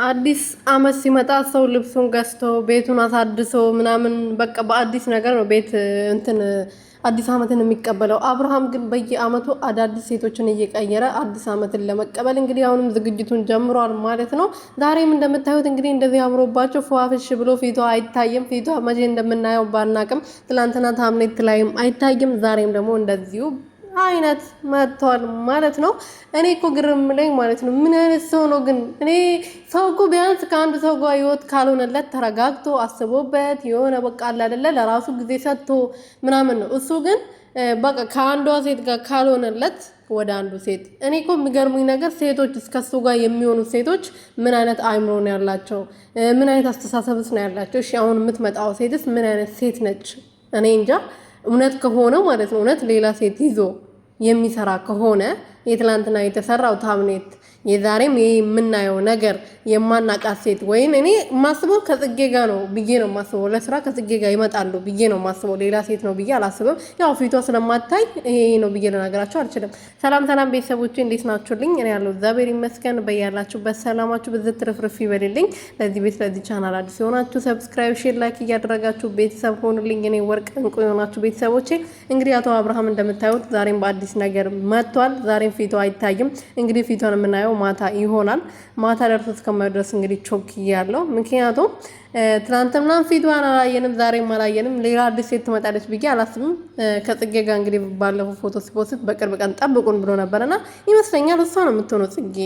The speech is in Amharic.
አዲስ አመት ሲመጣ ሰው ልብሱን ገዝቶ ቤቱን አሳድሶ ምናምን በቃ በአዲስ ነገር ነው ቤት እንትን አዲስ አመትን የሚቀበለው። አብርሃም ግን በየአመቱ አዳዲስ ሴቶችን እየቀየረ አዲስ አመትን ለመቀበል እንግዲህ አሁንም ዝግጅቱን ጀምሯል ማለት ነው። ዛሬም እንደምታዩት እንግዲህ እንደዚህ አምሮባቸው ፏፍሽ ብሎ ፊቷ አይታይም። ፊቷ መቼ እንደምናየው ባናቅም ትላንትና thumbnail ላይም አይታይም። ዛሬም ደግሞ እንደዚሁ አይነት መጥቷል ማለት ነው። እኔ እኮ ግርም ላይ ማለት ነው። ምን አይነት ሰው ነው ግን? እኔ ሰው እኮ ቢያንስ ከአንድ ሰው ጋር ህይወት ካልሆነለት ተረጋግቶ አስቦበት የሆነ በቃ አለ አይደለ ለራሱ ጊዜ ሰጥቶ ምናምን ነው። እሱ ግን በቃ ከአንዷ ሴት ጋር ካልሆነለት ወደ አንዱ ሴት። እኔ እኮ የሚገርሙኝ ነገር ሴቶች እስከሱ ጋር የሚሆኑ ሴቶች ምን አይነት አይምሮ ነው ያላቸው? ምን አይነት አስተሳሰብስ ነው ያላቸው? እሺ አሁን የምትመጣው ሴትስ ምን አይነት ሴት ነች? እኔ እንጃ። እውነት ከሆነ ማለት ነው እውነት ሌላ ሴት ይዞ የሚሰራ ከሆነ የትላንትና የተሰራው thumbnail የዛሬም ይሄ የምናየው ነገር የማናቃት ሴት ወይም እኔ ማስበው ከጽጌ ጋር ነው ብዬ ነው ማስበው። ለስራ ከጽጌ ጋር ይመጣሉ ብዬ ነው ማስበው። ሌላ ሴት ነው ብዬ አላስብም። ያው ፊቷ ስለማታይ ይሄ ነው ብዬ ልነግራቸው አልችልም። ሰላም ሰላም ቤተሰቦች እንዴት ናችሁልኝ? እኔ ያለው እግዚአብሔር ይመስገን። በያላችሁበት ሰላማችሁ ብዝት ትርፍርፍ ይበልልኝ። ለዚህ ቤት ለዚህ ቻናል አዲስ የሆናችሁ subscribe፣ share፣ like እያደረጋችሁ ቤተሰብ ሆኑልኝ። እኔ ወርቅ እንቁ የሆናችሁ ቤተሰቦቼ እንግዲህ አቶ አብርሃም እንደምታዩት ዛሬም በአዲስ ነገር መጥቷል። ዛሬም ፊቷ አይታይም። እንግዲህ ፊቷን የምናየው ማታ ይሆናል። ማታ ደርሶ እስከማይደርስ እንግዲህ ቾክ እያለው ምክንያቱም ትናንትናም ፊቷን አላየንም፣ ዛሬም አላየንም። ሌላ አዲስ ሴት ትመጣለች ብዬ አላስብም። ከጽጌ ጋር እንግዲህ ባለፈው ፎቶ ሲ post በቅርብ ቀን ጠብቁን ብሎ ነበረና ይመስለኛል እሷ ነው የምትሆነው ጽጌ።